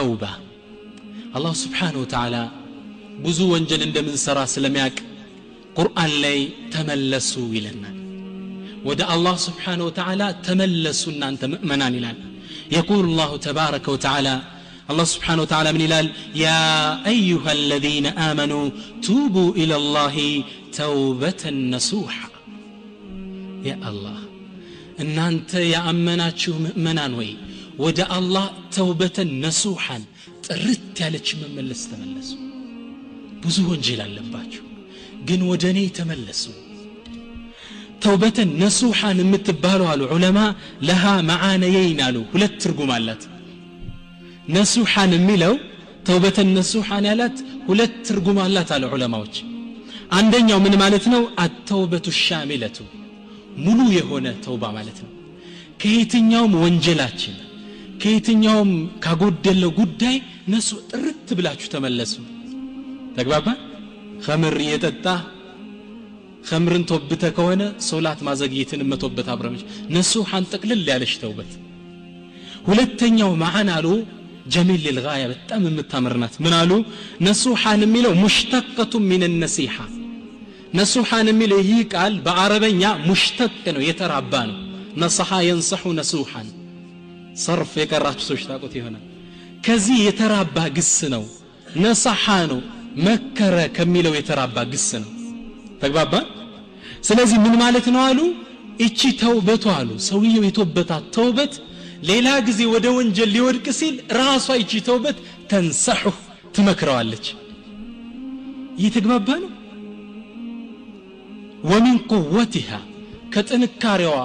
ተውባ። አላህ ስብሓንሁ ወተዓላ ብዙ ወንጀል እንደምንሰራ ስለሚያቅ ቁርአን ላይ ተመለሱ ይለናል። ወደ አላህ ስብሓንሁ ወተዓላ ተመለሱ እናንተ ምእመናን ይላል። የቁል ላሁ ተባረከ ወተዓላ፣ አላህ ስብሓንሁ ወተዓላ ምን ይላል? ያ አዩሃ አለዚነ አመኑ ቱቡ ኢለላሂ ተውበተን ነሱሓ። ያ አላህ፣ እናንተ ያአመናችሁ ምእመናን ወይ፣ ወደ አላህ ተውበተን ነሱሓን፣ ጥርት ያለች መመለስ ተመለሱ። ብዙ ወንጀል አለባችሁ፣ ግን ወደ እኔ ተመለሱ። ተውበተን ነሱሓን የምትባለው አሉ ዑለማ ለሃ መዓነየይን አሉ፣ ሁለት ትርጉም አላት። ነሱሓን የሚለው፣ ተውበተን ነሱሓን ያላት ሁለት ትርጉም አላት አሉ ዑለማዎች። አንደኛው ምን ማለት ነው? አተውበቱ ሻሚለቱ፣ ሙሉ የሆነ ተውባ ማለት ነው። ከየትኛውም ወንጀላችን፣ ከየትኛውም ካጎደለው ጉዳይ ነሱ ጥርት ብላችሁ ተመለሱ። ተግባባ? ኸምር እየጠጣ ኸምርን ተወብተ ከሆነ ሶላት ማዘግየትን መቶበት አብረመች ነሱሐን፣ ጠቅልል ያለች ተውበት። ሁለተኛው ማዓን አሉ ጀሚል ልልጋያ፣ በጣም የምታምር ናት። ምን አሉ? ነሱሐን የሚለው ሙሽተቀቱ ሚን ነሲሐ። ነሱሐን የሚለው ይህ ቃል በአረበኛ ሙሽተቅ ነው፣ የተራባ ነው። ነሰሐ የንሰሑ ነሱሐን፣ ሰርፍ የቀራችሁ ሰዎች ታውቁት ይሆናል። ከዚህ የተራባ ግስ ነው። ነሰሐ ነው፣ መከረ ከሚለው የተራባ ግስ ነው። ተግባባ? ስለዚህ ምን ማለት ነው አሉ፣ እቺ ተውበቱ አሉ፣ ሰውየው የተውበታት ተውበት ሌላ ጊዜ ወደ ወንጀል ሊወድቅ ሲል ራሷ ይቺ ተውበት ተንሰሑ፣ ትመክረዋለች። እየተግባባ ነው? ወሚን ቁወቲሃ፣ ከጥንካሬዋ፣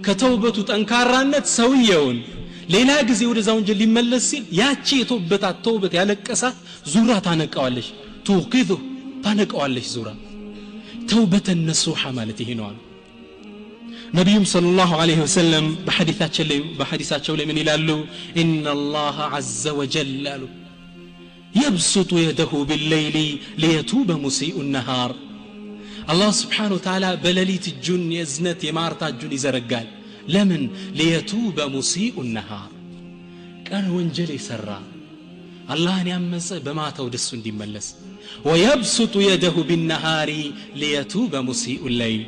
ከተውበቱ ጠንካራነት ሰውየውን ሌላ ጊዜ ወደዛ ወንጀል ሊመለስ ሲል ያቺ የተውበታት ተውበት፣ ያለቀሳት ዙራ ታነቀዋለች። ቱቂዙ፣ ታነቀዋለች ዙራ። ተውበተን ነሱሓ ማለት ይሄ ነው አሉ። ነቢዩም صلى الله عليه وسلم በሐዲሳቸው ላይ ምን ይላሉ? إن الله عز وجل አሉ يبسط يده بالليل ليتوب مسيء النهار። አላህ ስብሓን ወተዓላ በሌሊት እጁን የእዝነት የማርታ እጁን ይዘረጋል። ለምን? ሊየቱበ ሙሲኡ ነሃር፣ ቀን ወንጀል የሰራ፣ አላህን ያመፀ በማታው ደሱ እንዲመለስ። ወየብሱጡ የደሁ ቢነሃሪ ሊየቱበ ሙሲኡ ለይል፣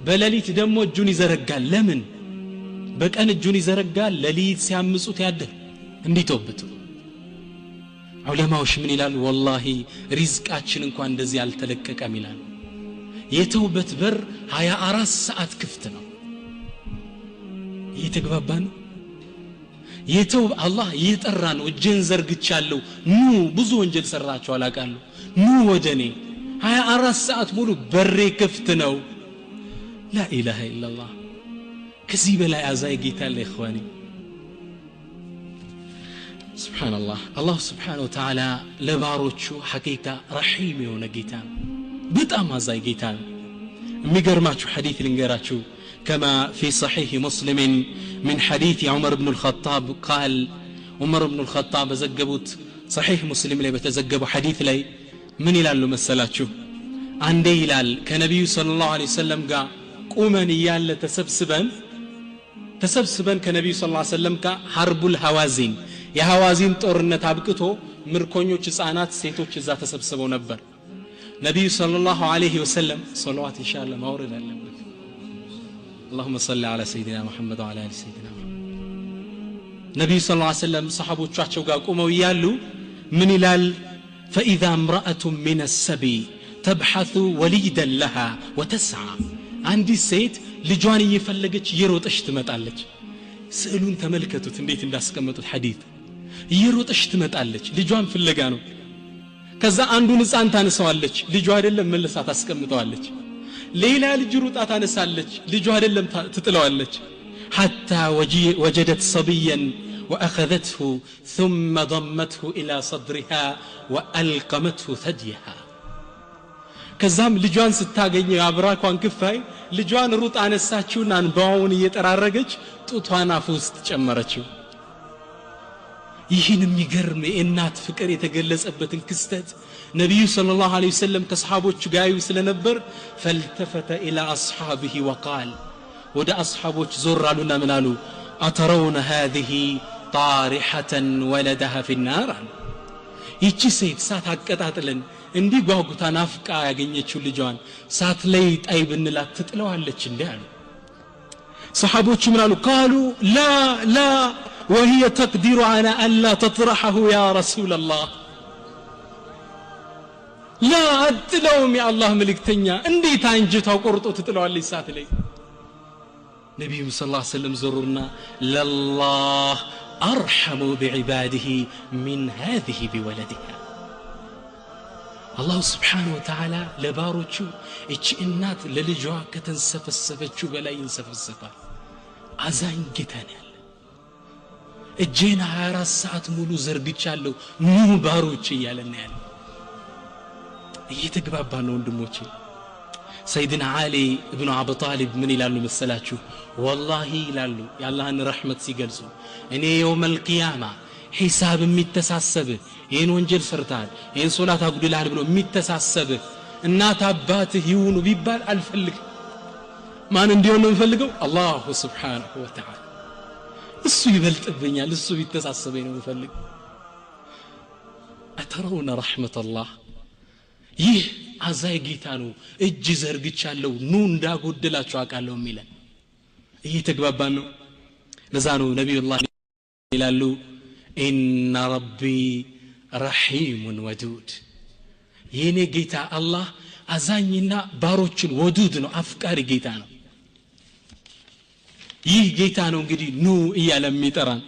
በሌሊት ደግሞ እጁን ይዘረጋል። ለምን? በቀን እጁን ይዘረጋል፣ ሌሊት ሲያምጹት ያደር እንዲተውብቱ። ዑለማዎች ምን ይላሉ? ወላሂ ሪዝቃችን እንኳን እንደዚህ አልተለቀቀም ይላሉ። የተውበት በር 24 ሰዓት ክፍት ነው። እየተግባባ ነው? የተው አላህ እየጠራ ነው። እጄን ዘርግቻለሁ፣ ኑ፣ ብዙ ወንጀል ሰራችሁ አላቃለሁ፣ ኑ ወደ እኔ፣ 24 ሰዓት ሙሉ በሬ ክፍት ነው። ላኢላሃ ኢላላህ፣ ከዚህ በላይ አዛይ ጌታ አለ? ኢኽዋኒ፣ ስብሓንላህ፣ አላሁ ስብሓን ወተዓላ ለባሮቹ ሐቂቃ ረሒም የሆነ ጌታ ነው። በጣም አዛይ ጌታ ነው። የሚገርማችሁ ሐዲት ልንገራችሁ። كما في صحيح مسلم من حديث عمر بن الخطاب قال، عمر بن الخطاب ዘገቡት፣ صحيح مسلم ላይ በተዘገበው ሐዲት ላይ ምን ይላሉ መሰላችሁ? አንዴ ይላል ከነቢዩ صلى الله عليه وسلم ጋር ቁመን እያለ ተሰብስበን ከነቢዩ ስ ሰለም ጋር፣ ሀርቡል ሐዋዚን፣ የሐዋዚን ጦርነት አብቅቶ ምርኮኞች፣ ህፃናት፣ ሴቶች እዛ ተሰብስበው ነበር። ነቢዩ صلى الله عليه وسلم፣ ሰለዋት ኢንሻአላህ ማውረድ አለበት። اللهم صل على سيدنا محمد وعلى ال سيدنا محمد። ነቢዩ ስ ሰለም ሰሓቦቻቸው ጋር ቁመው እያሉ ምን ይላል? فإذا امرأة من السبي تبحث وليدا لها وتسعى። አንዲት ሴት ልጇን እየፈለገች እየሮጠች ትመጣለች። ስዕሉን ተመልከቱት እንዴት እንዳስቀመጡት ሐዲት። እየሮጠች ትመጣለች፣ ልጇን ፍለጋ ነው። ከዛ አንዱን ህፃን ታነሳዋለች፣ ልጇ አይደለም፣ መልሳ ታስቀምጠዋለች። ሌላ ልጅ ሩጣ ታነሳለች፣ ልጇ አይደለም፣ ትጥለዋለች። حتى وجدت صبيا وأخذته ثم ضمته إلى صدرها وألقمته ثديها። ከዛም ልጇን ስታገኘው የአብራኳን ክፋይ ልጇን ሩጥ አነሳችውና እንባውን እየጠራረገች ጡቷን አፍ ውስጥ ጨመረችው። ይህን የሚገርም የእናት ፍቅር የተገለጸበትን ክስተት ነቢዩ صلى الله عليه وسلم ከሰሓቦቹ ጋር ያዩ ስለነበር فالتفت إلى أصحابه وقال፣ ወደ አስሓቦች ዞር አሉና ምን አሉ? أترون هذه طارحة ولدها في النار አሉ። ይቺ ሴት እሳት አቀጣጥለን እንዲህ ጓጉታ ናፍቃ ያገኘችው ልጇን እሳት ላይ ጣይ ብንላት ትጥለዋለች እንዴ አሉ። ሰሓቦቹ ምን አሉ? ቃሉ ላ ላ وهي تقدر على ألا تطرحه يا رسول الله لا أتلوم يا الله ملكتنيا እንዴት አንጀቷ ቆርጦ ትጥለዋለች እሳት ላይ? ነቢዩ صلى الله عليه وسلم ዘሩና ለላህ أرحم بعباده من هذه بولدها። الله سبحانه وتعالى ለባሮቹ እቺ እናት ለልጇ ከተንሰፈሰፈችው በላይ ይንሰፈሰፋል። አዛኝ ጌታ ነው ያለ። እጄን 24 ሰዓት ሙሉ ዘርግቻለሁ ኑ ባሮቼ እያለን ያለ። እየተግባባ ነው ወንድሞቼ። ሰይድና ዓሊ ኢብኑ አቢ ጣሊብ ምን ይላሉ መሰላችሁ? ወላሂ ይላሉ የአላህን ረሕመት ሲገልጹ፣ እኔ የውመል ቂያማ ሒሳብ የሚተሳሰብህ ይህን ወንጀል ሰርተሃል ይህን ሶላት አጉድልሃል ብሎ የሚተሳሰብህ እናት አባትህ ይሁኑ ቢባል አልፈልግም። ማን እንዲሆን ነው የምፈልገው? አላሁ ስብሓነሁ ወተዓላ። እሱ ይበልጥብኛል፣ እሱ ቢተሳሰበኝ ነው የምፈልገው። አተረውነ ረሕመተላህ። ይህ አዛይ ጌታ ነው። እጅ ዘርግቻለሁ ኑ እንዳጎደላችሁ አውቃለሁ የሚለን። እየተግባባን ነው። ለዛ ነው ነቢዩላህ ይላሉ ኢነ ረቢ ረሒሙን ወዱድ፣ የኔ ጌታ አላህ አዛኝና ባሮችን ወዱድ ነው፣ አፍቃሪ ጌታ ነው። ይህ ጌታ ነው እንግዲህ ኑ እያለ የሚጠራን።